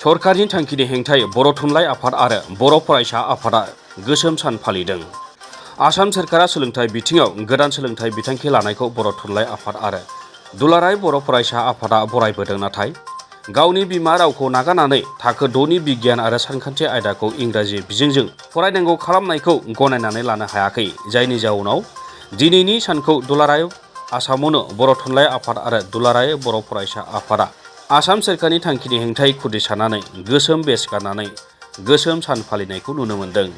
सरकारनि थांखिनि हेंथायै बर' थुनलाइ आफाद आरो बर' फरायसा आफादा गोसोम सान फालिदों। आसाम सोरखारा सोलोंथाइ बिथिङाव गोदान सोलोंथाइ बिथांखि लानायखौ बर' थुनलाइ आफाद आरो दुलाराय बर' फरायसा आफादा बरायबोदों। नाथाय गावनि बिमा रावखौ नागारनानै थाखो 6नि बिगियान आरो सानखान्थि आयदाखौ इंराजि बिजोंजों फरायनांगौ खालामनायखौ गनायनानै लानो हायाखै। जायनि जाउनाव दिनैनि सानखौ दुलाराय आसामावनो बर' थुनलाइ आफाद आरो दुलाराय बर' फरायसा आफादा आसाम सोरखारनि थांखिनि हेंथायै खुदिसानानै गोसोम बेच गाननानै गोसोम सान फालिनायखौ नुनो मोन्दों।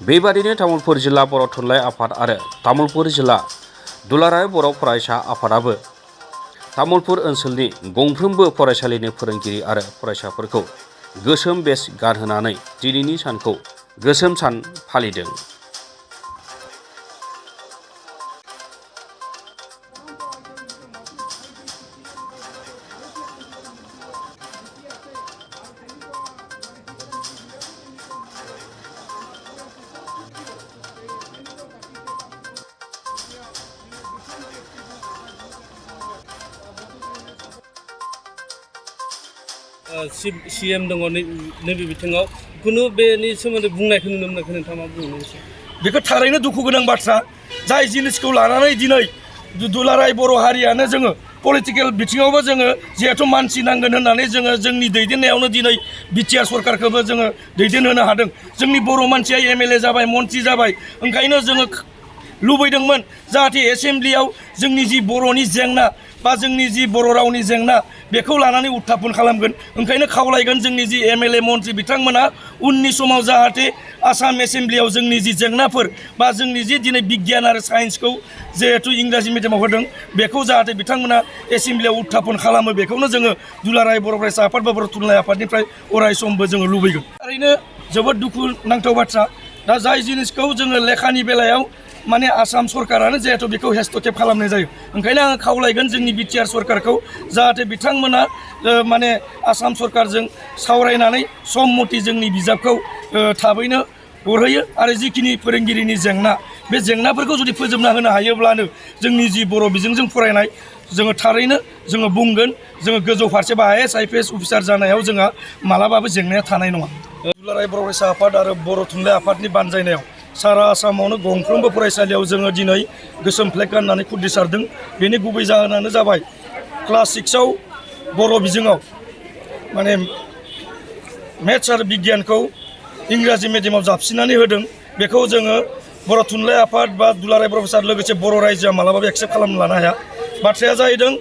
बेबादिनो तामुलपुर जिल्ला बर' थुनलाइ आफाद आरो तामुलपुर जिल्ला दुलाराय बर' फरायसा आफादाबो तामुलपुर ओनसोलनि गंफ्रोमबो फरायसालिनि फोरोंगिरि आरो फरायसाफोरखौ गोसोम बेच गानहोनानै दिनैनि सानखौ गोसोम सान फालिदों। CM दङ नैबे बिथिङाव खुनु बेनि सोमोन्दै बुंनायखौ नुनो मोनाखै। नोंथाङा मा बुंनो गोसो? बेखौ थारैनो दुखु गोनां बाथ्रा। जाय जिनिसखौ लानानै दिनै दुलाराय बर' हारियानो जोङो पलिटिकेल बिथिङावबो जोङो जिहेथु मानसि नांगोन होननानै जोङो जोंनि दैदेननायावनो दिनै बिटिआर सरकारखौबो जोङो दैदेनहोनो हादों। जोंनि बर' मानसिया MLA जाबाय, मन्त्रि जाबाय। ओंखायनो जोङो लुबैदोंमोन जाहाथे एसेम्ब्लियाव जोंनि जि बर'नि जेंना बा जोंनि जि बर' रावनि जेंना बेखौ लानानै उत्थापन खालामगोन। ओंखायनो खावलायगोन जोंनि जि MLA मन्त्रि बिथांमोना उननि समाव जाहाथे आसाम एसेम्ब्लियाव जोंनि जि जेंनाफोर बा जोंनि जि दिनै बिगियान आरो साइन्सखौ जिहेथु इंराजि मिडियामाव होदों बेखौ जाहाथे बिथांमोना एसेम्ब्लियाव उत्थापन खालामो। बेखौनो जोङो दुलाराय बर' फरायसा आफाद बा बर' थुनलाइ आफादनिफ्राय अराय समबो जोङो लुबैगोन। थारैनो जोबोद दुखु नांथाव बाथ्रा। दा जाय जिनिसखौ जोङो लेखानि बेलायाव माने आसाम सरकारानो जिहेतु बेखौ हस्तक्षेप खालामनाय जायो। ओंखायनो आं खावलायगोन जोंनि बिटिआर सरकारखौ जाहाथे बिथांमोना माने आसाम सरकारजों सावरायनानै सम मथे जोंनि बिजाबखौ थाबैनो हरहोयो आरो जिखिनि फोरोंगिरिनि जेंना बे जेंनाफोरखौ जुदि फोजोबना होनो हायोब्लानो जोंनि जि बर' बिजोंजों फरायनाय जोङो थारैनो जोङो बुंगोन जोङो गोजौ फारसे बा IAS IPS अफिसार जानायाव जोंहा मालाबाबो जेंनाया थानाय नङा। दुलाराय बर' फरायसा आफाद आरो बर' थुनलाइ आफादनि बानजायनायाव सारा आसामावनो गंफ्रोमबो फरायसालियाव जोङो दिनै गोसोम फ्लेग गाननानै खुदिसारदों। बेनि गुबै जाहोनानो जाबाय क्लास 6आव बर' बिजोङाव माने मेथ्स आरो बिगियानखौ इंराजि मिडियामाव जाबसिननानै होदों। बेखौ जोङो बर' थुनलाइ आफाद बा दुलाराय बर' फरायसा लोगोसे बर' रायजोआ मालाबाबो एक्सेप्ट खालामनो लानो हाया। बाथ्राया जाहैदों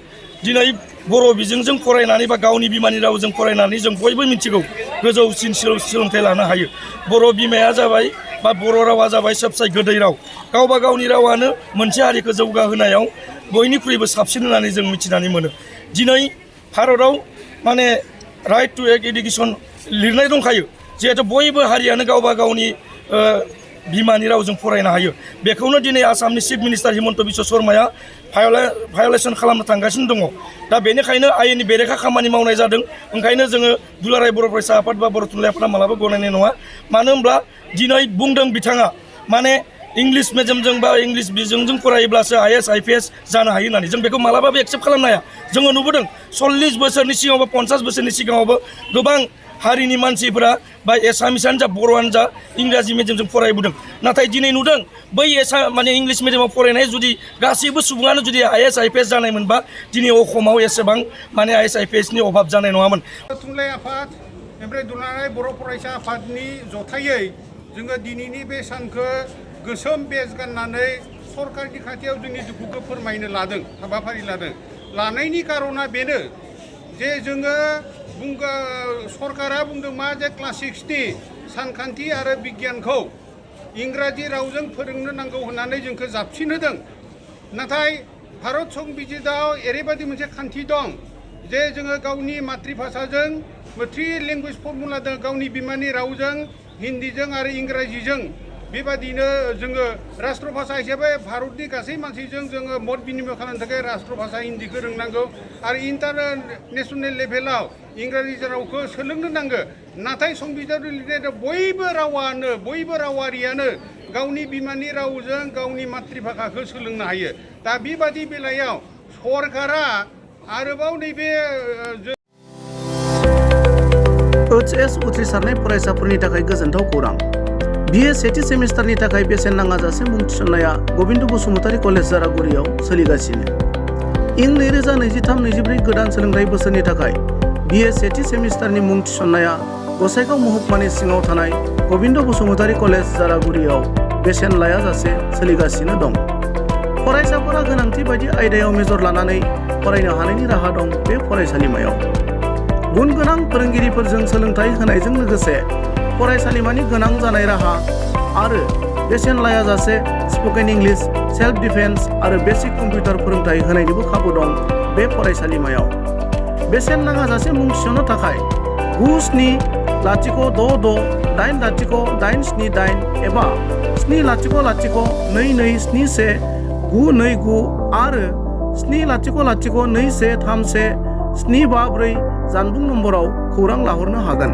दिनै बर' बिजोंजों फरायनानै बा गावनि बिमानि रावजों फरायनानै जों बयबो मिथिगौ गोजौसिन सोलोंथाइ लानो हायो। बर' बिमाया जाबाय बा बर' रावा जाबाय सबसे गोदै राव। गावबा गावनि रावानो मोनसे हारिखौ जौगाहोनायाव बयनिख्रुइबो साबसिन होननानै जों मिथिनानै मोनो। दिनै भारताव माने राइट टु एडुकेसन लिरनाय दंखायो। जिहेतु बयबो हारियानो गावबा गावनि बिमानि रावजों फरायनो हायो। बेखौनो दिनै आसामनि chief minister Himanta Biswa शर्माया violation खालामनो थांगासिनो दङ। दा बेनिखायनो आयेननि बेरेखा खामानि मावनाय जादों। ओंखायनो जोङो दुलाराय बर' फरायसा आफाद बा बर' थुनलाइ आफादा मालाबा गनायनाय नङा। मानो होनब्ला दिनै बुंदों बिथाङा माने इंलिस मिडियामजों बा इंलिस बिजोंजों फरायोब्लासो IAS IPS जानो हायो होननानै जों बेखौ मालाबाबो एक्सेप्ट खालामनो हाया। जोङो नुबोदों 40 बोसोरनि सिगाङाव बा 50 बोसोरनि सिगाङावबो गोबां हारिनि मानसिफोरा बा एसामिसानो जा बर'आनो जा इंराजि मिडियामजों फरायबोदों। नाथाय दिनै नुदों बै माने इंलिस मिडियामाव फरायनाय जुदि गासैबो सुबुङानो जुदि IAS IPS जानायमोनबा दिनै अखमाव एसेबां माने IAS IPSनि अभाब जानाय नङामोन। थुनलाइ आफाद ओमफ्राय दुलाराय बर' फरायसा आफादनि जथायै जोङो दिनैनि बे सानखौ गोसोम बेच गाननानै सरकारनि खाथियाव जोंनि दुखुखौ फोरमायनो लादों, हाबाफारि लादों। लानायनि कारना बेनो जे जोङो सरकारा बुंदों मा जे क्लास 6नि सानखान्थि आरो बिगियानखौ इंराजि रावजों फोरोंनो नांगौ होननानै जोंखौ जाबसिनहोदों। नाथाय भारत संबिजिताव ओरैबायदि मोनसे खान्थि दं जे जोङो गावनि मातृभाषाजों 3 लेंगुवेज फर्मुला दं, गावनि बिमानि रावजों हिन्दीजों आरो इंराजिजों। बेबादिनो जोङो राष्ट्र भाषा हिसाबै भारतनि गासै मानसिजों जोङो मत बिनिमय खालामनो थाखाय राष्ट्र भाषा हिन्दीखौ रोंनांगौ आरो इन्टारनेसनेल लेभेलाव इंराजि रावखौ सोलोंनो नांगौ। नाथाय संबिजिताव लिरनाय बयबो रावारियानो गावनि बिमानि रावजों गावनि मातृभाषाखौ सोलोंनो हायो। दा बेबादि बेलायाव सरकारा आरोबाव नैबे HS उथ्रिसारनाय फरायसाफोरनि थाखाय गोजोनथाव खौरां। BA सेथि सेमिस्टारनि थाखाय बेसेन नाङाजासे मुं थिसननाया गबिन्द बसुमतारी कलेज जारागुरियाव सोलिगासिनो। इं 2023-24 गोदान सोलोंथाइ बोसोरनि थाखाय BA सेथि सेमिस्टारनि मुं थिसननाया गसाइगाव महकुमानि सिङाव थानाय गबिन्द बसुमतारी कलेज जारागुरियाव बेसेन लायाजासे सोलिगासिनो दं। फरायसाफोरा गोनांथि बायदि आयदायाव मेजर लानानै फरायनो हानायनि राहा दं बे फरायसालिमायाव। गुन गोनां फोरोंगिरिफोरजों सोलोंथाइ होनायजों लोगोसे फरायसालिमानि गोनां जानाय राहा आरो बेसेन लायाजासे स्पकेन इंलिश, सेल्फ डिफेन्स आरो बेसिक कम्पिउटार फोरोंथाइ होनायनिबो खाबु दं बे फरायसालिमायाव। बेसेन नाङाजासे मुं थिसननो थाखाय 9706680878 एबा 70022719229 आरो 700213174 जानबुं नम्बराव खौरां लाहरनो हागोन।